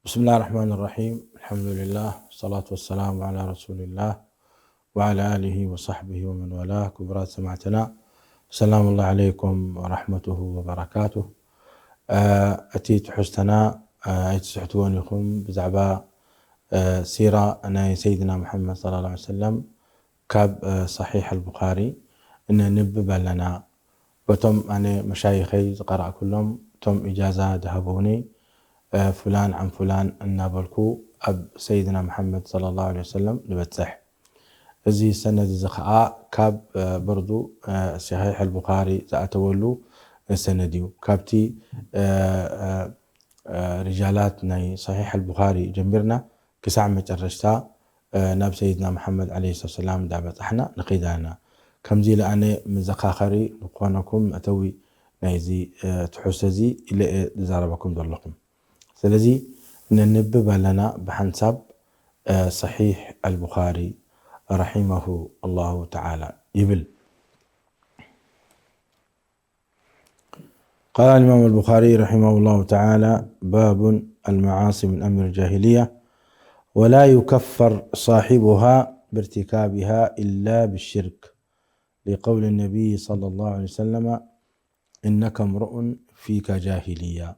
بسم الله الرحمن الرحيم. الحمد لله، والصلاة والسلام على رسول الله وعلى آله وصحبه ومن والاه. ክቡራት ሰማዕትና፣ ሰላም الله عليكم ورحمته وبركاته. እ፣ እቲ ትሕዝቶና፣ እ፣ ኣይትስሕትዎን ኢኹም። ብዛዕባ፣ እ፣ ሲራ ናይ ሰይድና መሓመድ صلى الله عليه وسلم ካብ፣ እ፣ صحيح البخاري እነንብብ ኣለና። በቶም ኣነ መሻይኸይ ዝቐራእኩሎም፣ እቶም ኢጃዛ ዝሃቡኒ፣ እ፣ ፍላን ዓን ፍላን እናበልኩ ኣብ ሰይድና መሓመድ صلى الله عليه وسلم ንበጽሕ። እዚ ሰነድ እዚ ኸኣ ካብ፣ እ፣ በርዱ፣ እ፣ صحيح البخاري ዝኣተወሉ ሰነድ እዩ። ካብቲ፣ እ፣ እ፣ እ፣ ሪጃላት ናይ صحيح البخاري ጀሚርና ክሳዕ መጨረሽታ፣ እ፣ ናብ ሰይድና መሓመድ عليه الصلاة والسلام እንዳበጻሕና ንኸይድ ኣለና። ከምዚ ኢለ ኣነ መዘኻኸሪ ንኾነኩም መእተዊ ናይዚ፣ እ፣ ትሕዝቶ እዚ ኢለ እየ ዝዛረበኩም ዘለኹም። ስለዚ ነንብብ ኣለና ብሓንሳብ፣ እ፣ صحيح البخاري رحمه الله تعالى ይብል። قال الإمام البخاري رحمه الله تعالى: باب المعاصي من أمر الجاهلية، ولا يكفر صاحبها بارتكابها إلا بالشرك، لقول النبي صلى الله عليه وسلم: إنك امرؤ فيك جاهلية،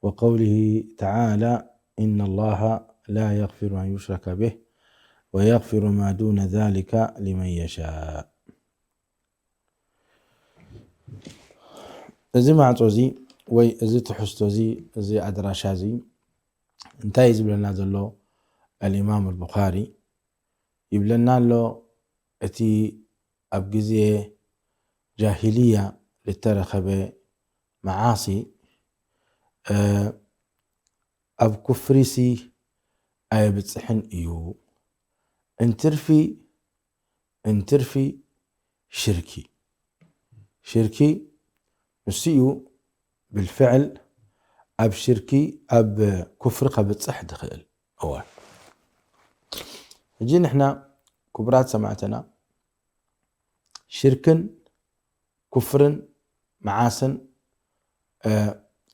وقوله تعالى: إن الله لا يغفر أن يشرك به ويغفر ما دون ذلك لمن يشاء. እዚ ማዕጾ እዚ ወይ እዚ ትሕዝቶ እዚ፣ እዚ ኣድራሻ እዚ እንታይ እዩ ዝብለና ዘሎ? الإمام البخاري ይብለና ኣሎ፣ እቲ ኣብ ግዜ ጃሂልያ ዝተረኸበ መዓሲ፣ እ፣ ኣብ ኩፍሪሲ ኣየብጽሕን እዩ። እንትርፊ፣ እንትርፊ ሽርኪ። ሽርኪ ንሱ እዩ ብልፍዕል ኣብ ሽርኪ፣ ኣብ ኩፍሪ ከብጽሕ ዝኽእል። እወ። ሕጂ ንሕና ክቡራት ሰማዕትና ሽርክን ኩፍርን መዓስን፣ እ፣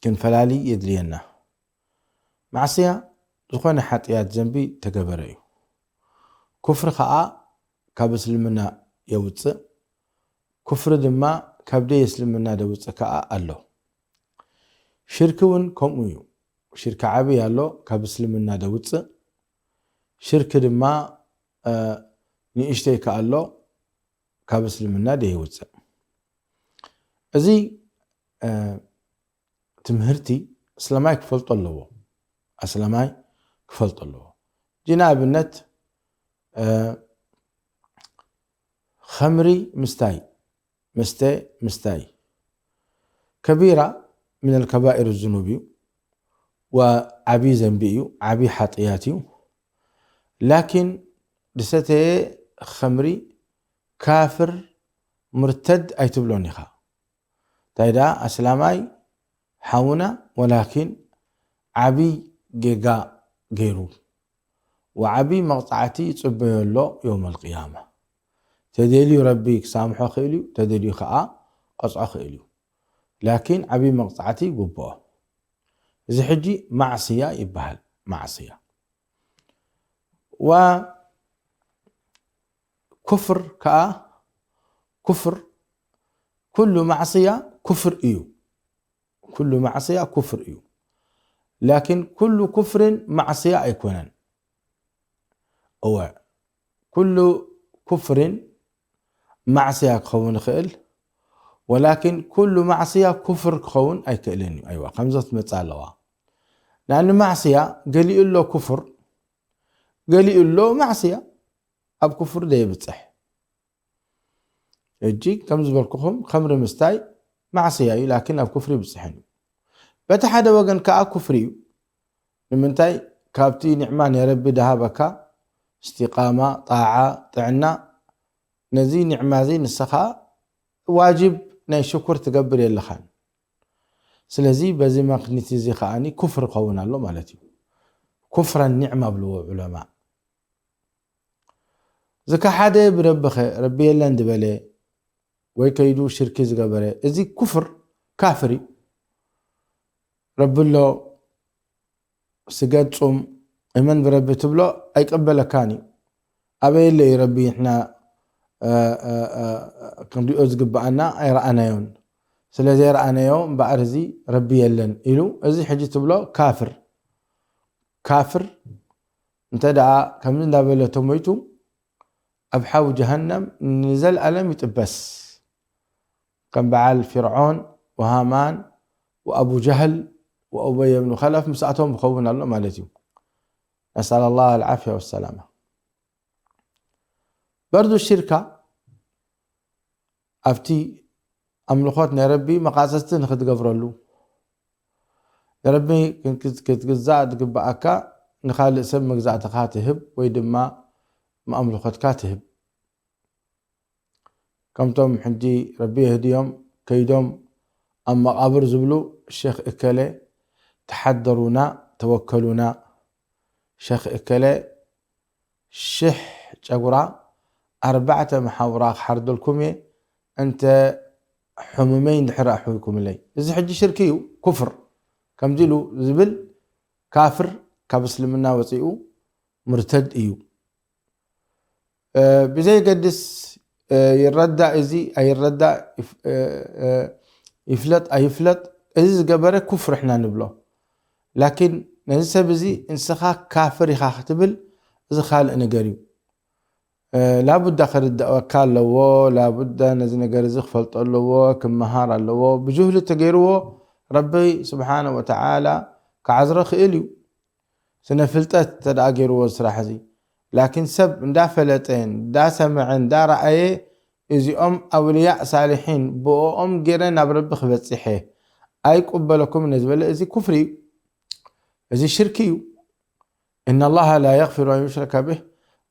ክንፈላሊ የድልየና። ማዕስያ ዝኾነ ሓጥያት ዘንቢ ተገበረ እዩ። ኩፍሪ ኸኣ ካብ እስልምና የውጽእ። ኩፍሪ ድማ ካብ ደይ እስልምና ደውጽእ ከኣ ኣሎ። ሽርኪ እውን ከምኡ እዩ። ሽርኪ ዓብይ ኣሎ፣ ካብ እስልምና ደውጽእ። ሽርኪ ድማ፣ እ፣ ንእሽተይ ከኣ ኣሎ፣ ካብ እስልምና ደየውጽእ። እዚ፣ እ፣ ትምህርቲ ኣስላማይ ክፈልጦ ኣለዎ። ኣስላማይ ክፈልጦ ኣለዎ። ሕጂ ንኣብነት፣ እ፣ ኸምሪ ምስታይ፣ መስተ ምስታይ ከቢራ ሚነል ከባኢር ዝኑብ እዩ። ወዓቢ ዘንቢ እዩ፣ ዓቢ ሓጥያት እዩ። ላኪን ዝሰተየ ኸምሪ ካፍር ሙርተድ ኣይትብሎን ኢኻ። እንታይ ደኣ ኣስላማይ ሓውና፣ ወላኪን ዓቢ ጌጋ ገይሩ፣ ወዓቢ መቕጻዕቲ ይጽበዮ ኣሎ የውመል ቅያማ። ተደልዩ ረቢ ክሳምሖ ክእል እዩ፣ ተደልዩ ከኣ ቀጽዖ ክእል እዩ። ላኪን ዓቢ መቕጻዕቲ ይግብኦ። እዚ ሕጂ ማዕስያ ይበሃል። ማዕስያ። ወ-፣ ኩፍር ከኣ፣ ኩፍር፣ ኩሉ ማዕስያ ኩፍር እዩ። ኩሉ ማዕስያ ኩፍር እዩ። ላኪን ኩሉ ኩፍርን ማዕስያ ኣይኮነን። እወ፣ ኩሉ ኩፍርን ማዕስያ ክኸውን ይኽእል፣ ወላኪን ኩሉ ማዕስያ ኩፍር ክኸውን ኣይክእልን እዩ። ኣይዋ፣ ከምዚ ክትመጽእ ኣለዋ። ንኣኒ ማዕስያ ገሊኡ ኣሎ ኩፍር፣ ገሊኡ ኣሎ ማዕስያ፣ ኣብ ኩፍር ደየብጽሕ። ሕጂ ከም ዝበልኩኹም፣ ኸምሪ ምስታይ ማዕስያ እዩ፣ ላኪን ኣብ ኩፍሪ ይብጽሕን እዩ። በቲ ሓደ ወገን ከኣ ኩፍሪ እዩ። ንምንታይ? ካብቲ ኒዕማ ናይ ረቢ ደሃበካ፣ እስቲቃማ፣ ጣዓ፣ ጥዕና፣ ነዚ ኒዕማ እዚ ንስኻ ዋጅብ ናይ ሽኩር ትገብር የለኻን። ስለዚ በዚ ምኽኒት እዚ ከኣኒ ኩፍር ይኸውን ኣሎ ማለት እዩ። ኩፍረን ኒዕማ ብልዎ ዑለማ። ዝከሓደ ብረቢ ኸ፣ ረቢ የለን ዝበለ ወይ ከይዱ ሽርኪ ዝገበረ፣ እዚ ኩፍር፣ ካፍር እዩ። ረቢ ኣሎ፣ ስገድ፣ ጹም፣ እመን ብረቢ ትብሎ ኣይቀበለካን እዩ። ኣበየለ እዩ ረቢ ንሕና ክንሪኦ ዝግብኣና ኣይረኣናዮን። ስለ ዘይረኣናዮ እምበኣር እዚ ረቢ የለን ኢሉ፣ እዚ ሕጂ ትብሎ ካፍር። ካፍር እንተ ደኣ ከምዚ እንዳበለ ተሞይቱ፣ ኣብ ሓዊ ጀሃነም ንዘለኣለም ይጥበስ። ከም በዓል ፊርዖን ወሃማን ወኣቡ ጀህል ወኡበይ ብኑ ኸለፍ ምስኣቶም ክኸውን ኣሎ ማለት እዩ። ነስኣል ኣላህ ኣልዓፍያ ወሰላማ። በርዱ ሽርካ ኣብቲ ኣምልኾት ናይ ረቢ መቓሰስቲ ንኽትገብረሉ፣ ንረቢ ክትግዛእ ዝግብኣካ ንኻልእ ሰብ መግዛእትኻ ትህብ ወይ ድማ መኣምልኾትካ ትህብ። ከምቶም ሕጂ ረቢ የህድዮም ከይዶም ኣብ መቓብር ዝብሉ ሸኽ እከለ ተሓደሩና ተወከሉና፣ ሸኽ እከለ ሽሕ ጨጉራ ኣርባዕተ መሓውራ ክሓርደልኩም እየ እንተ ሕሙመይ እንድሕር ኣሕዊኩምለይ። እዚ ሕጂ ሽርክ እዩ፣ ኩፍር። ከምዚ ኢሉ ዝብል ካፍር ካብ እስልምና ወፂኡ ሙርተድ እዩ። ብዘይገድስ ይረዳእ እዚ ኣይረዳእ፣ ይፍለጥ ኣይፍለጥ፣ እዚ ዝገበረ ኩፍር እሕና ንብሎ። ላኪን ነዚ ሰብ እዚ እንስኻ ካፍር ኢኻ ክትብል፣ እዚ ካልእ ነገር እዩ። ላቡዳ ክርዳእካ ኣለዎ። ላቡዳ ነዚ ነገር እዚ ክፈልጦ ኣለዎ፣ ክመሃር ኣለዎ። ብጅህሉ ተገይርዎ ረቢ ስብሓነ ወተዓላ ክዓዝሮ ክእል እዩ፣ ስነ ፍልጠት ተደኣ ገይርዎ ስራሕ እዚ። ላኪን ሰብ እንዳፈለጠ እንዳሰምዐ እንዳረኣየ እዚኦም ኣውልያእ ሳልሒን ብኦም ገይረ ናብ ረቢ ክበፅሐ ኣይቁበለኩም ነዝበለ እዚ ኩፍሪ እዩ፣ እዚ ሽርክ እዩ። إن الله لا يغفر أن يشرك به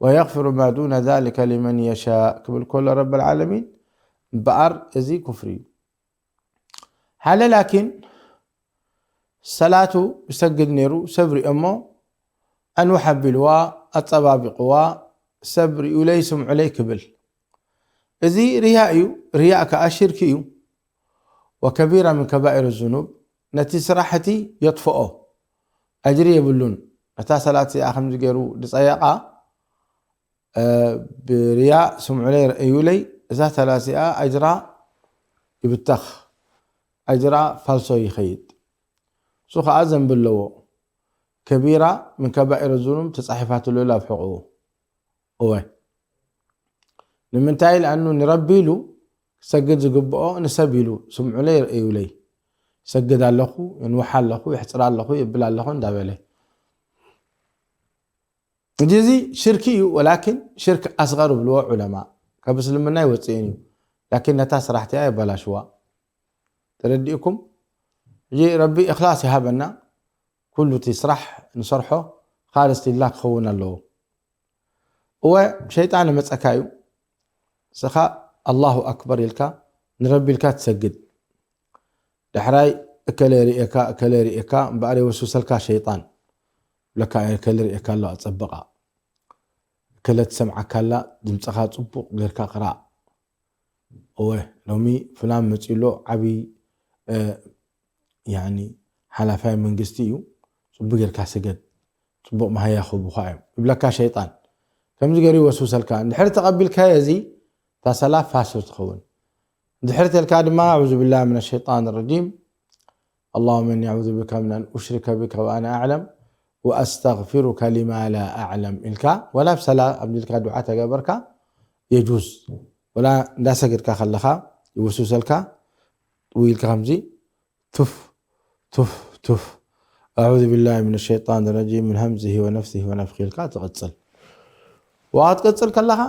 ويغفر ما دون ذلك لمن يشاء ክብል ከሎ ረብ ዓለሚን እምበኣር እዚ ኩፍሪ እዩ። ሓደ ላኪን ሰላቱ ይሰግድ ነይሩ፣ ሰብ ሪኦሞ ኣንውሕ ኣቢልዋ ኣፀባቢቕዋ፣ ሰብ ሪኡለይ ስምዑለይ ክብል፣ እዚ ርያ እዩ። ርያ ከዓ ሽርክ እዩ። ወከቢራ ምን ከባኢር ዙኑብ፣ ነቲ ስራሕ እቲ የጥፍኦ፣ ኣጅሪ የብሉን። ነታ ሰላት እዚኣ ከምዚ ገይሩ ዝፀየቓ ብርያ ስምዑለይ ረእዩለይ፣ እዛ ሰላት እዚኣ ኣጅራ ይብተኽ፣ ኣጅራ ፋልሶ ይኸይድ። እሱ ከዓ ዘንቢ ኣለዎ። ከቢራ ምን ከባኢር ዙኑብ ተፃሒፋትሉ ኣብ ሕቕኡ። እወ፣ ንምንታይ ኢልኣኑ ንረቢ ኢሉ ክሰግድ ዝግብኦ ንሰብ ኢሉ ስምዑለይ ረእዩለይ፣ ይሰግድ ኣለኹ፣ የንውሓ ኣለኹ፣ የሕፅር ኣለኹ፣ የብል ኣለኹ እንዳበለ። እዚ ሽርክ እዩ። ወላኪን ሽርክ ኣስገር ብልዎ ዑለማ፣ ካብ እስልምና ይወፅእን እዩ። ላኪን ነታ ስራሕቲያ የበላሽዋ። ተረዲእኩም? ሕጂ ረቢ እኽላስ ይሃበና። ኩሉ እቲ ስራሕ ንሰርሖ ኻልስ ኢልና ክኸውን ኣለዎ። እወ፣ ሸይጣን ይመፀካ እዩ። ንስኻ ኣላሁ ኣክበር ኢልካ ንረቢ ኢልካ ትሰግድ። ዳሕራይ እከለ ርእየካ እከለ ርእየካ እምበኣር የወስውሰልካ ሸይጣን። ብለካ እከለ ርእየካ ኣሎ ኣፀብቓ፣ እከለ ትሰምዓካ ኣላ፣ ድምፅኻ ፅቡቕ ጌርካ ቅራእ። እወ፣ ሎሚ ፍላን መፂኡ ኣሎ፣ ዓብዪ ያኒ ሓላፋይ መንግስቲ እዩ፣ ፅቡቅ ጌርካ ስገድ፣ ፅቡቅ መሃያ ክህቡኻ እዮም ይብለካ ሸይጣን። ከምዚ ገይሩ ይወስውሰልካ። እንድሕር ተቐቢልካዮ እዚ፣ እታ ሰላ ፋስር ትኸውን። እንድሕር ተልካ ድማ ኣዑዙ ቢላሂ ሚነ ሸይጣን ረጂም፣ اللهم إني أعوذ بك من أن أشرك بك وأنا أعلم وأستغفرك لما لا أعلم ኢልካ፣ ወላ ብሰላ ኣብዲልካ ዱዓ ተገበርካ የጁዝ። ወላ እንዳሰገድካ ከለኻ ይወስውሰልካ፣ ጥው ኢልካ ከምዚ ቱፍ ቱፍ ቱፍ፣ أعوذ بالله من الشيطان الرجيم من همزه ونفثه ونفخه ኢልካ ትቕጽል። ወኣ ክትቅጽል ከለኻ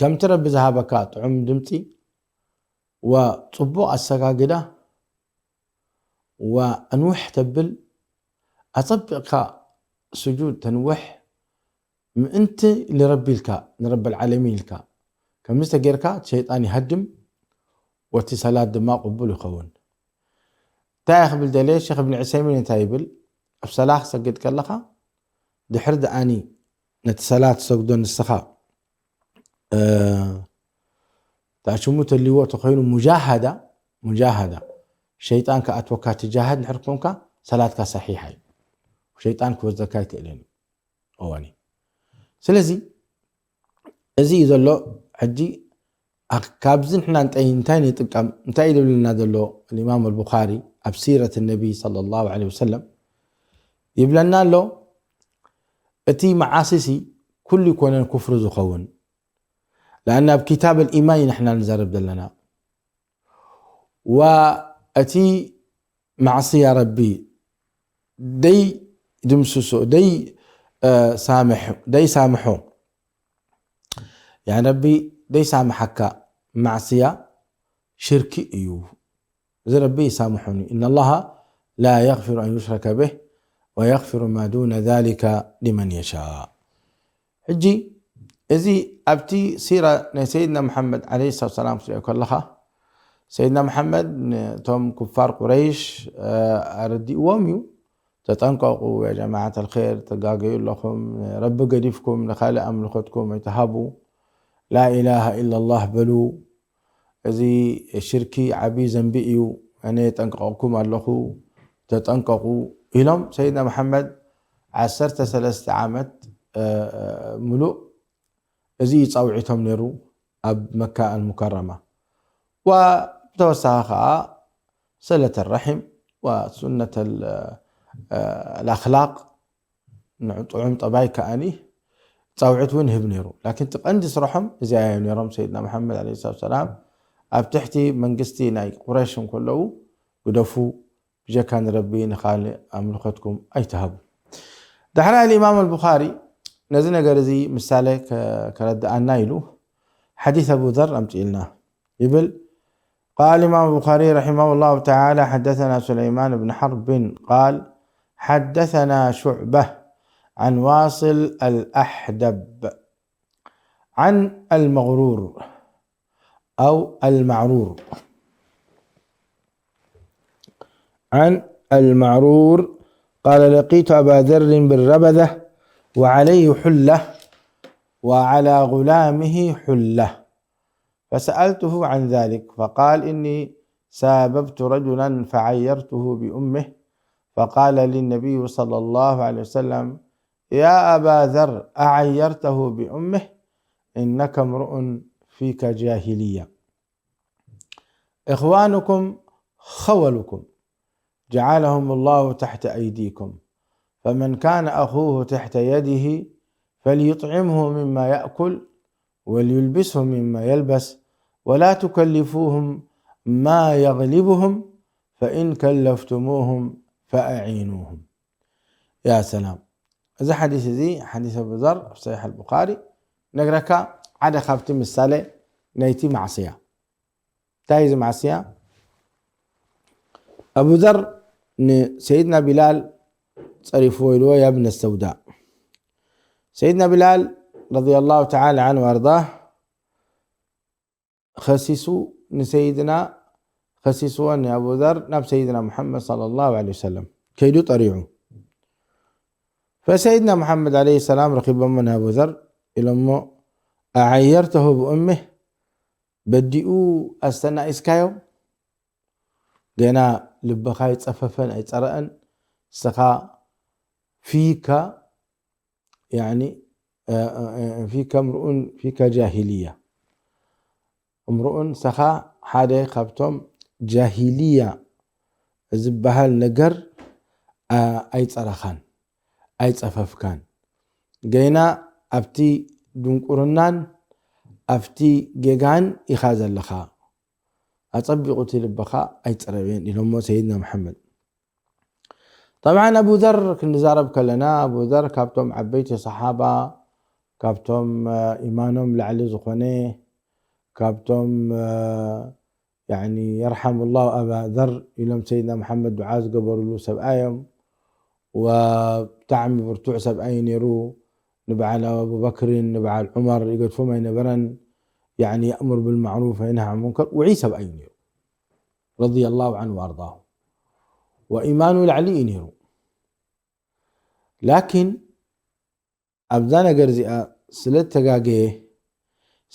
ከምቲ ረቢ ዝሃበካ ጥዑም ድምጺ ወጽቡቕ ኣሰጋግዳ ወኣንውሕ ተብል፣ ኣጸቢቕካ ስጁድ ተንውሕ፣ ምእንቲ ንረቢ ኢልካ፣ ንረብል ዓለሚን ኢልካ፣ ከምዚ ተጌርካ እቲ ሸይጣን ይሃድም፣ ወቲ ሰላት ድማ ቅቡል ይኸውን። እንታይ እየ ክብል ደልየ? ሸኽ እብኒ ዑሰይሚን እንታይ ይብል? ኣብ ሰላ ክሰግድ ከለኻ፣ ድሕሪ ደኣኒ ነቲ ሰላት ትሰግዶ ንስኻ፣ እ፣ እታ ሽሙ ተልይዎ ተኾይኑ ሙጃሃዳ፣ ሙጃሃዳ፣ ሸይጣን ክኣትወካ ትጃሃድ እንድሕር ኮንካ፣ ሰላትካ ሰሒሓ እዩ። ሸይጣን ክወስደካ ኣይክእልን እዩ። እዋኒ ስለዚ እዚ እዩ ዘሎ። ሕጂ ኣኽ- ካብዚ ንሕና እንታይ እንታይ ንጥቀም? እንታይ እዩ ዝብለና ዘሎ? الإمام البخاري ኣብ سيرة النبي صلى الله عليه وسلم ይብለና ኣሎ፣ እቲ መዓሲሲ ኩሉ ይኮነን ኩፍሪ ዝኸውን። لأن ኣብ كتاب الإيمان ንሕና ንዛረብ ዘለና። وأتي معصية ربي دي دمسسو دي سامح دي سامحو يعني ربي دي سامحك معصية شركي إيو زي ربي يسامحني إن الله لا يغفر أن يشرك به ويغفر ما دون ذلك لمن يشاء ሕጂ እዚ ኣብቲ ሲራ ናይ ሰይድና መሓመድ ዓለይሂ ሰላቱ ሰላም ክትሪኦ ከለኻ ሰይድና መሓመድ ነቶም ኩፋር ቁረይሽ ኣረዲእዎም እዩ። ተጠንቀቁ ያ ጀማዓት ኣልኸይር፣ ትጋገዩ ኣለኹም። ረቢ ገዲፍኩም ንኻልእ ኣምልኾትኩም ኣይትሃቡ። ላኢላሃ ኢላላህ በሉ። እዚ ሽርኪ ዓብዪ ዘንቢ እዩ፣ ኣነ የጠንቅቐኩም ኣለኹ፣ ተጠንቀቑ ኢሎም ሰይድና መሓመድ ዓሰርተ ሰለስተ ዓመት ሙሉእ እዚ እዩ ፃውዒቶም ነይሩ ኣብ መካ ኣልሙከረማ። ብተወሳኺ ከዓ ሰለት ራሒም ወሱነት ኣላክላቅ ጥዑም ጠባይ ከኣኒ ፃውዒት እውን ይህብ ነይሩ። ላኪን እቲ ቀንዲ ስርሖም እዚኣ እዮም ነይሮም። ሰይድና መሓመድ ዓለይሂ ሰላቱ ሰላም ኣብ ትሕቲ መንግስቲ ናይ ቁረይሽ እንከለዉ ግደፉ፣ ብጀካ ንረቢ ንኻልእ ኣምልኾትኩም ኣይትሃቡ። ዳሕራይ الإمام البخاري ነዚ ነገር እዚ ምሳሌ ከረድኣና ኢሉ ሓዲስ ኣቡ ዘር ኣምፅእልና ይብል። قال الإمام البخاري رحمه الله تعالى حدثنا سليمان بن حرب قال حدثنا شعبة عن واصل الأحدب عن المغرور أو المعرور عن المعرور قال لقيت أبا ذر بالربذة وعليه حلة وعلى غلامه حلة فسألته عن ذلك فقال إني ساببت رجلا فعيرته بأمه فقال للنبي صلى الله عليه وسلم يا أبا ذر أعيرته بأمه إنك امرؤ فيك جاهلية إخوانكم خولكم جعلهم الله تحت أيديكم فمن كان أخوه تحت يده فليطعمه مما يأكل وليلبسه مما يلبس ولا تكلفوهم ما يغلبهم فإن كلفتموهم فأعينوهم يا سلام እዚ ሓዲስ እዚ ሓዲስ ኣቡ ዘር ኣብ ሰሒሕ ኣልቡኻሪ ነግረካ ሓደ ካብቲ ምሳሌ ናይቲ ማዕስያ እንታይ እዚ ማዕስያ ኣቡ ዘር ንሰይድና ቢላል ጸሪፍዎ ኢልዎ يا ابن السوداء ሰይድና ቢላል رضي الله تعالى عنه وأرضاه ከሲሱ ንሰይድና ከሲስዎ ንኣቡ ዘር ናብ ሰይድና ሙሓመድ صلى الله عليه وسلم ከይዱ ጠሪዑ فሰይድና ሙሓመድ عليه السلام ረኺቦሞ ንኣቡ ዘር ኢሎሞ أعيرته بأمه በዲኡ ኣስተናኢስካዮ ገና ልብኻ ኣይፀፈፈን ኣይፀረአን ንስኻ فيك يعني فيك امرؤ فيك جاهلية امرؤ ንስኻ ሓደ ካብቶም ጃሂልያ ዝበሃል ነገር ኣይፀረኻን ኣይፀፈፍካን ገና ኣብቲ ድንቁርናን ኣብቲ ጌጋን ኢኻ ዘለኻ ኣፀቢቑ እቲ ልብኻ ኣይፀረብን ኢሎሞ ሰይድና መሓመድ طبعا ኣቡ ዘር ክንዛረብ ከለና ኣቡ ዘር ካብቶም ዓበይቲ ሰሓባ ካብቶም ኢማኖም ላዕሊ ዝኾነ ካብቶም يعني يرحم الله أبا ذر ኢሎም ሰይድና መሓመድ ዱዓ ዝገበርሉ ሰብኣይ እዮም ብጣዕሚ ብርቱዕ ሰብኣይ ነይሩ ንበዓል ኣቡበክርን ንበዓል ዑመር ይገድፎም ኣይነበረን يعني يأمر بالمعروف وينهى عن المنكر ውዑይ ሰብኣይ ነይሩ رضي الله عنه وأرضاه وإيمانه ላዕሊ እዩ ነይሩ ላኪን ኣብዛ ነገር እዚኣ ስለ ተጋገየ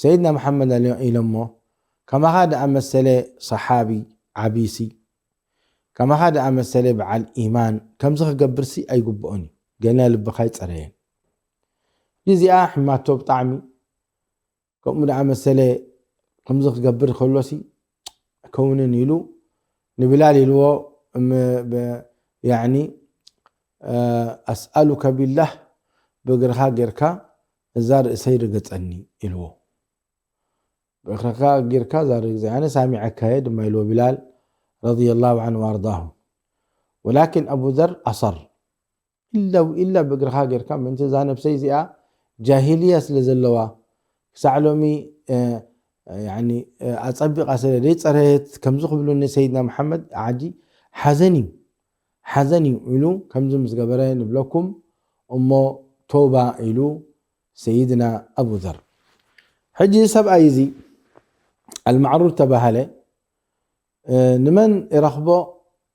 ሰይድና መሓመድ ኣሊ ኢሎሞ ከማኻ ደኣ መሰለ ሰሓቢ ዓቢሲ ከማኻ ደኣ መሰለ በዓል ኢማን ከምዚ ክገብርሲ ኣይግብኦን እዩ ገና ልብኻ ኣይጸረየን። እዚኣ ሕማቶ ብጣዕሚ ከምኡ ደኣ መሰለ። ከምዚ ክገብር ከሎሲ ኣይከውንን ኢሉ ንብላል ኢልዎ፣ እም-፣ ብ-፣ ያዕኒ፣ እ፣ ኣስኣሉከ ቢላህ፣ ብእግርኻ ጌርካ እዛ ርእሰይ ርገጸኒ ኢልዎ። ብእግርኻ ጌርካ እዛ ርገጸኒ፣ ኣነ ሳሚዐካ እየ ድማ ኢልዎ ቢላል ረዲየላሁ ዐንሁ ወኣርዳሁ። ወላኪን ኣቡ ዘር ኣሰር። ኢላ ኢላ ብእግርኻ ጌርካ፣ ምእንቲ እዛ ነብሰይ እዚኣ ጃሂልያ ስለ ዘለዋ፣ ክሳዕ ሎሚ፣ እ፣ ያኒ፣ እ፣ ኣጸቢቓ ስለ ዘይጸረየት፣ ከምዚ ክብሉኒ ሰይድና መሓመድ ዓዲ ሓዘን እዩ፣ ሓዘን እዩ ኢሉ ከምዚ ምስ ገበረ ንብለኩም እሞ፣ ተውባ ኢሉ ሰይድና ኣቡ ዘር። ሕጂ እዚ ሰብኣይ እዚ ኣልማዕሩር ተባሃለ። እ፣ ንመን ይረኽቦ?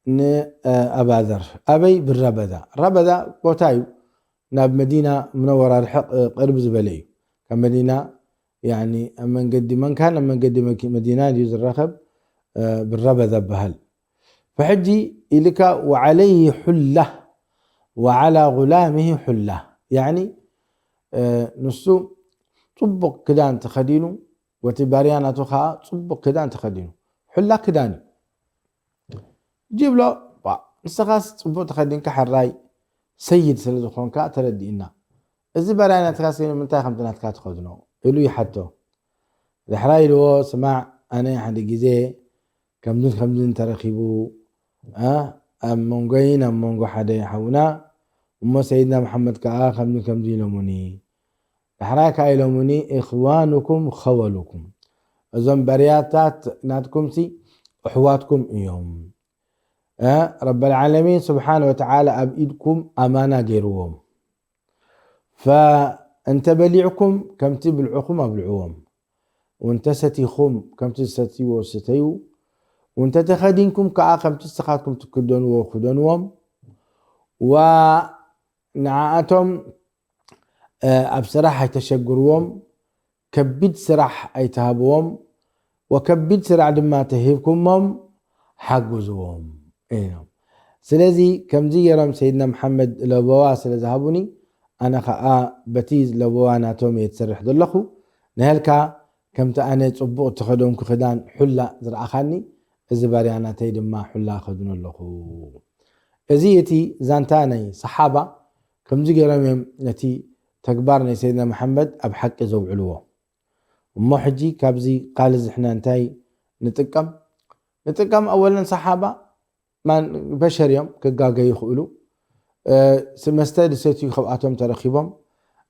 ንኣባዘር። ኣበይ? ብረበዳ። ረበዳ ቦታ እዩ፣ ናብ መዲና ሙነወራ ርሕቕ፣ እ፣ ቅርብ ዝበለ እዩ። ካብ መዲና፣ ያኒ፣ ኣብ መንገዲ መንካን ኣብ መንገዲ መኪ-፣ መዲና እዩ ዝረኸብ፣ እ፣ ብረበዳ በሃል። ፈሕጂ ኢልካ ወዓለይሂ ሑላ ወዓላ ጉላሚሂ ሑላ። ያኒ፣ እ፣ ንሱ ጽቡቕ ክዳን ተኸዲኑ፣ ወቲ ባርያ ናቱ ኸኣ ጽቡቕ ክዳን ተኸዲኑ። ሑላ ክዳን እዩ። ይብሎ፣ "ባ፣ ንስኻስ ጽቡቕ ተኸዲንካ ሕራይ ሰይድ ስለ ዝኾንካ ተረዲእና። እዚ ባርያ ናትካስ ንምንታይ ከምቲ ናትካ ትኸድኖ?" ኢሉ ይሓቶ። ዳሕራይ ኢልዎ፣ "ስማዕ፣ ኣነ ሓደ ግዜ ከምዝን ከምዝን ተረኺቡ፣ እ፣ ኣብ መንጎይን ኣብ መንጎ ሓደ ሓውና፣ እሞ ሰይድና መሓመድ ከኣ ከምዝን ከምዝን ኢሎሙኒ። ዳሕራይ ከኣ ኢሎሙኒ፣ ኢኽዋኑኩም ኸወሉኩም። እዞም ባርያታት ናትኩምሲ ኣሕዋትኩም እዮም። እ፣ ረበል ዓለሚን ስብሓነ ወተዓላ ኣብ ኢድኩም ኣማና ገይርዎም። ፈእንተ በሊዕኩም ከምቲ ብልዕኹም ኣብልዕዎም። ወእንተ ሰቲኹም ከምቲ ዝሰትይዎ ስተዩ። ወእንተ ተኸዲንኩም ከኣ ከምቲ ንስኻትኩም ትክደንዎ ክደንዎም። ወንዓኣቶም፣ እ፣ ኣብ ስራሕ ኣይተሸግርዎም፣ ከቢድ ስራሕ ኣይትሃብዎም፣ ወከቢድ ስራሕ ድማ ተሂብኩሞም ሓግዝዎም" ኢሎም። ስለዚ ከምዚ ገይሮም ሰይድና መሓመድ ለበዋ ስለ ዝሃቡኒ፣ ኣነ ኸኣ በቲ ለበዋ ናቶም እየ ዝሰርሕ ዘለኹ። ንሀልካ ከምቲ ኣነ ጽቡቕ እተኸደንኩ ክዳን ሑላ ዝረኣኻኒ፣ እዚ ባርያ ናተይ ድማ ሑላ እኸድኖ ኣለኹ። እዚ እቲ ዛንታ ናይ ሰሓባ ከምዚ ገይሮም እዮም ነቲ ተግባር ናይ ሰይድና መሓመድ ኣብ ሓቂ ዘውዕልዎ። እሞ ሕጂ ካብዚ ቃል እዚ ሕና እንታይ ንጥቀም? ንጥቀም ኣወለን ሰሓባ ማን በሸር እዮም፣ ክጋገዩ ይኽእሉ። እ፣ ስ-፣ መስተ ዝሰትዩ ካብኣቶም ተረኺቦም፣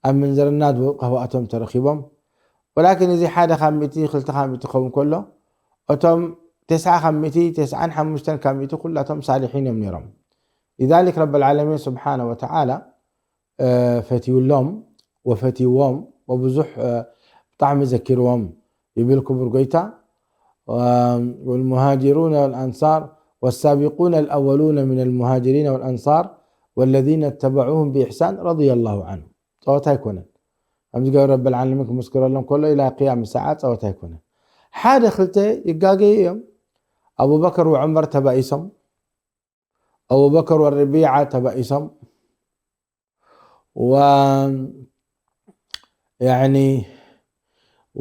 ኣብ ምንዝርና ዝወድቁ ካብኣቶም ተረኺቦም። ወላኪን እዚ ሓደ ካብ ሚእቲ፣ ክልተ ካብ ሚእቲ ክኸውን ከሎ፣ እቶም ተስዓ ካብ ሚእቲ፣ ተስዓን ሓሙሽተን ካብ ሚእቲ ኩላቶም ሳሊሒን እዮም ነይሮም። ሊዛሊክ ረበል ዓለሚን ስብሓነ ወተዓላ፣ እ፣ ፈትዩሎም ወፈትይዎም ወብዙሕ፣ እ፣ ብጣዕሚ ዘኪርዎም ይብል ክቡር ጎይታ። እ፣ والمهاجرون والأنصار والسابقون الأولون من المهاجرين والأنصار والذين اتبعوهم بإحسان رضي الله عنهم። ጸወታ ኣይኮነን። ከምዚ ገብረ ረበል ዓለሚን ክምስክረሎም ከሎ ኢላ ቅያም ሰዓ ጸወታ ኣይኮነን። ሓደ ክልተ ይጋገዩ እዮም። ኣቡበከር ወዑመር ተባኢሶም፣ ኣቡበከር ወረቢዓ ተባኢሶም፣ ወ-፣ ያዕኒ፣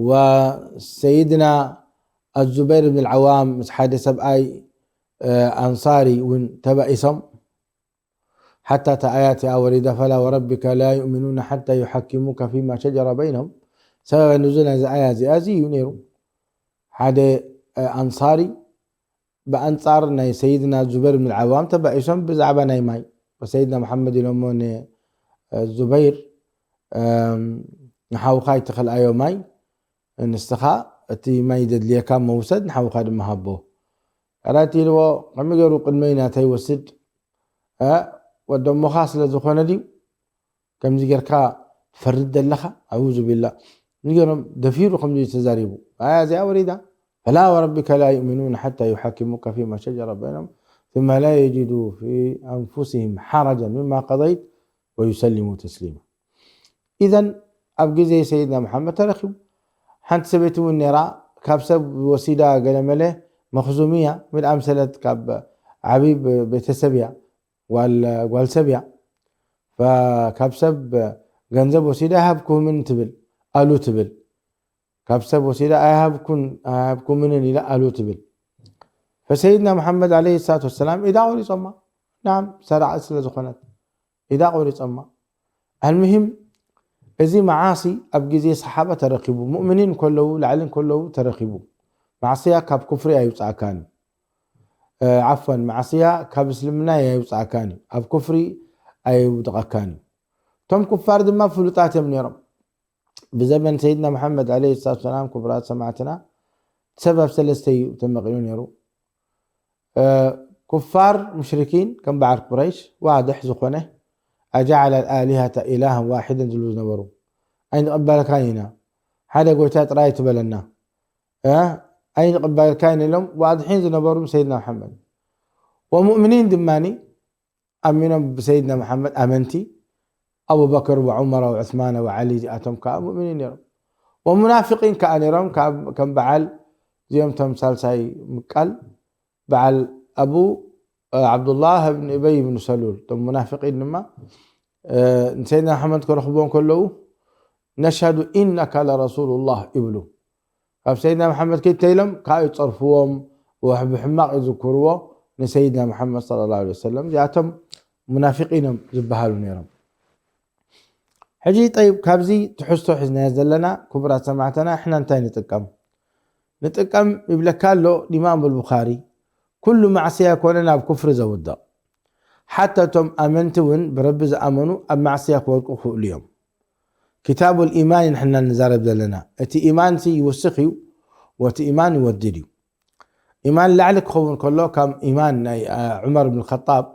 ወሰይድና ኣዙበይር ብን ዓዋም ምስ ሓደ ሰብኣይ፣ እ፣ ኣንሳሪ እውን ተባኢሶም። ሓታ እታ ኣያት እያ ወሪዳ፣ "ፈላ ወረቢከ ላ ዩእሚኑነ ሓታ ዩሓኪሙከ ፊማ ሸጀረ በይነሁም።" ሰበበ ንዙል ናይዚ ኣያ እዚኣ እዚ እዩ ነይሩ። ሓደ፣ እ፣ ኣንሳሪ ብኣንጻር ናይ ሰይድና ዙበይር ብን ዓዋም ተባኢሶም ብዛዕባ ናይ ማይ። ወሰይድና መሓመድ ኢሎሞ ን-፣ እ፣ ዙበይር፣ እም፣ ንሓውኻ ኣይትኸልኣዮ ማይ፣ ንስኻ እቲ ማይ ዘድልየካ መውሰድ፣ ንሓውኻ ድማ ሃቦ። ሕራይ ኢልዎ፣ ከመይ ገይሩ ቅድመይ ናተይ ወስድ? እ፣ ወደሞኻ ስለ ዝኾነ ድዩ ከምዚ ጌርካ ትፈርድ ዘለኻ? ኣዑዙ ቢላህ። ንገሮም፣ ደፊሩ ከምዚ ተዛሪቡ። ኣያ እዚኣ ወሪዳ፣ "ፈላ ወረቢከ ላ ዩእሚኑነ ሓታ ዩሓኪሙከ ፊማ ሸጀረ በይነሁም ثم لا يجدوا في أنفسهم حرجا مما قضيت ويسلموا تسليما." ኢዘን ኣብ ግዜ ሰይድና መሓመድ ተረኺቡ። ሓንቲ ሰበይቲ እውን ነይራ፣ ካብ ሰብ ወሲዳ ገለመለ፣ መኽዙምያ፣ ምን ኣምሰለት፣ ካብ ዓብዪ ቤተሰብ እያ፣ ጓል፣ ጓል ሰብ እያ። ካብ ሰብ ገንዘብ ወሲዳ ኣይሃብኩምን ትብል ኣሉ ትብል ካብ ሰብ ወሲዳ ኣይሃብኩን ኣይሃብኩምንን ኢላ ኣሉ ትብል ፈሰይድና መሓመድ ለ ሰላት ወሰላም ኢዳ ቆሪፆማ ናም ሰራቂ ስለ ዝኾነት ኢዳ ቆሪፆማ ኣልምሂም እዚ መዓሲ ኣብ ግዜ ሰሓባ ተረኪቡ ሙእምኒን ከለዉ ላዕሊ ከለዉ ተረኪቡ ማዕስያ ካብ ኩፍሪ ኣይውፃእካን እዩ ዓፈን ማዕስያ ካብ እስልምና ኣይውፃእካን እዩ ኣብ ኩፍሪ ኣይውድቐካን እዩ እቶም ኩፋር ድማ ፍሉጣት እዮም ነይሮም ብዘበን ሰይድና መሓመድ ለ ሰላት ሰላም ክቡራት ሰማዕትና ሰብ ኣብ ሰለስተ እዩ ተመቂሉ ነይሩ ኩፋር ሙሽሪኪን ከም በዓል ቁረይሽ ዋድሕ ዝኾነ ኣጃዓለ ኣልሃተ ኢላሃን ዋሒደን ዝብሉ ዝነበሩ ኣይንቕበልካን ኢና ሓደ ጎይታ ጥራይ ትበለና ኣይንቕበልካን ኢሎም ዋድሒን ዝነበሩ ሰይድና መሓመድ ወሙእምኒን ድማ ኣሚኖም ብሰይድና መሓመድ ኣመንቲ ኣቡበክር ወዑመር ወዑስማን ወዓሊ እዚኣቶም ከዓ ሙእምኒን ነይሮም ወሙናፊቂን ከዓ ነይሮም ከም በዓል እዚኦም ቶም ሳልሳይ ምቃል በዓል ኣቡ ዓብዱላህ ብን እበይ ብን ሰሉል ቶም ሙናፊቂን ድማ ንሰይድና መሓመድ ክረኽብዎም ከለዉ ነሽሃዱ ኢነካ ለረሱሉላህ ይብሉ ካብ ሰይድና መሓመድ ከይተኢሎም ከዓ ይፀርፍዎም ብሕማቕ ይዝክርዎ ንሰይድና መሓመድ ለ ላ ሰለም እዚኣቶም ሙናፊቂን እዮም ዝበሃሉ ነይሮም ሕጂ ጠይብ ካብዚ ትሕዝቶ ሒዝናዮ ዘለና ክቡራት ሰማዕተና ንሕና እንታይ ንጥቀም ንጥቀም ይብለካ ኣሎ ኢማም ኣልቡኻሪ ኩሉ ማዕስያ ኮነ ናብ ኩፍሪ ዘውድቕ ሓታ እቶም ኣመንቲ እውን ብረቢ ዝኣመኑ ኣብ ማዕስያ ክወድቁ ክኽእሉ እዮም ኪታቡ ልኢማን ንሕና ንዛረብ ዘለና እቲ ኢማን ይውስኽ እዩ ወቲ ኢማን ይወድድ እዩ ኢማን ላዕሊ ክኸውን ከሎ ካብ ኢማን ናይ ዑመር ብን ኸጣብ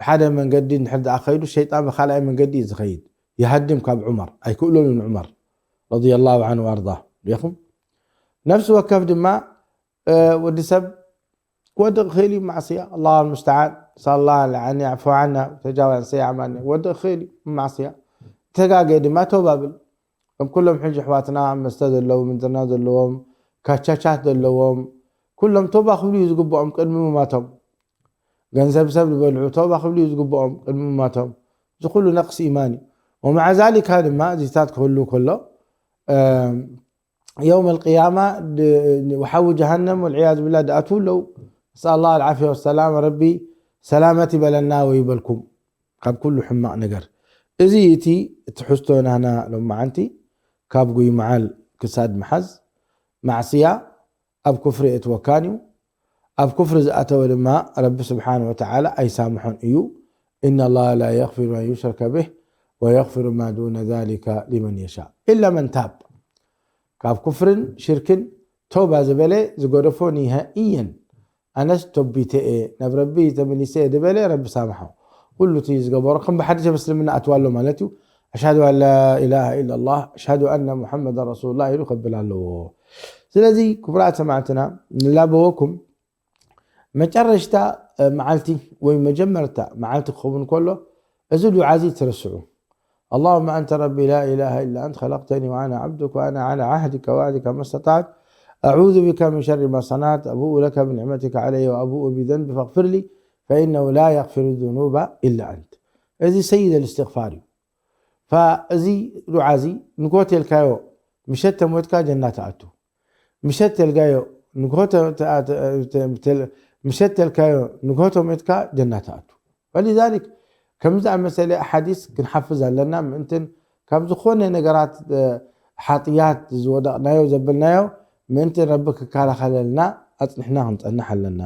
ብሓደ መንገዲ እንድሕር ደኣ ከይዱ ሸይጣን ብኻልኣይ መንገዲ እዩ ዝኸይድ ይሃድም ካብ ዑመር ኣይክእሎን ዑመር ረዲየላሁ ዐንሁ ወኣርዳ ዲኹም ነፍሲ ወከፍ ድማ ወዲ ሰብ ክወድቕ ክኽእል እዩ ማዕስያ ኣላሁ ልሙስተዓን ሳላ ዓኒ ዓፎ ዓና ተጃዋን ሰይዓማኒ ክወድቕ ክኽእል እዩ ማዕስያ ተጋገ ድማ ተውባ ብል ከም ኩሎም ሕጂ ኣሕዋትና መስተ ዘለዉ ምንዝርና ዘለዎም ካቻቻት ዘለዎም ኩሎም ተውባ ክብሉ እዩ ዝግብኦም ቅድሚ ምማቶም ገንዘብ ሰብ ዝበልዑ ተውባ ክብሉ እዩ ዝግብኦም ቅድሚ ምማቶም እዚ ኩሉ ነቅስ ኢማን እዩ ወመዓ ዛሊካ ድማ እዚታት ክህሉ ከሎ የውም ኣልቅያማ ወሓዊ ጀሃነም ወልዕያዝ ብላ ድኣትዉ ኣለዉ ነስኣል ላህ ኣልዓፍያ ወሰላም ረቢ ሰላመት ይበለና ወይበልኩም ካብ ኩሉ ሕማቕ ነገር እዚ እቲ ትሕዝቶ ናህና ሎመዓንቲ ካብ ጉይ መዓል ክሳድ መሓዝ ማዕስያ ኣብ ኩፍሪ የእትወካን እዩ ኣብ ኩፍሪ ዝኣተወ ድማ ረቢ ስብሓን ወተዓላ ኣይሳምሖን እዩ إن الله لا يغفر أن يشرك به ويغفر ما دون ذلك لمن يشاء إلا من تاب ካብ ኩፍርን ሽርክን ተውባ ዝበለ ዝገደፎ ኒሀእየን ኣነስ ቶቢተ እየ ናብ ረቢ ተመሊሰ እየ ዝበለ ረቢ ሳምሖ ኩሉ እቲ ዝገበሮ ከም ብሓድሽ ኣብ እስልምና ኣትዋ ኣሎ ማለት እዩ ኣሽሃዱ ኣን ላ ኢላሃ ኢላ ላህ ኣሽሃዱ ኣነ ሙሐመዳን ረሱሉላህ ኢሉ ከብል ኣለዎ ስለዚ ክቡራት ሰማዕትና ንላበወኩም መጨረሽታ መዓልቲ ወይ መጀመርታ መዓልቲ ክኸውን ከሎ እዚ ዱዓ እዚ ትርስዑ اللهم أنت ربي لا إله إلا أنت خلقتني وأنا عبدك وأنا على عهدك ووعدك ما استطعت أعوذ بك من شر ما صنعت أبوء لك بنعمتك علي وأبوء بذنبي فاغفر لي فإنه لا يغفر الذنوب إلا أنت እዚ ሰይድ الاستغفار እዩ እዚ ዱዓ እዚ ንጎ ተልካዮ ምሸት ተሞትካ ጀና ትኣቱ ምሸት ተልጋዮ ንግሆ ምሸት ተልካዮ ንግሆ ተሞትካ ጀና ትኣቱ فلذلك ከምዚ ዝኣመሰለ ኣሓዲስ ክንሓፍዝ ኣለና ምእንትን ካብ ዝኾነ ነገራት ሓጥያት ዝወደቕናዮ ዘበልናዮ ምእንትን ረቢ ክከላኸለልና ኣፅኒሕና ክንፀንሕ ኣለና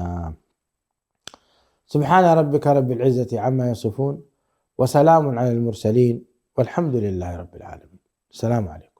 سبحان ربك رب العزة عما يصفون وسلام على المرسلين والحمد لله رب العالمين السلام عليكم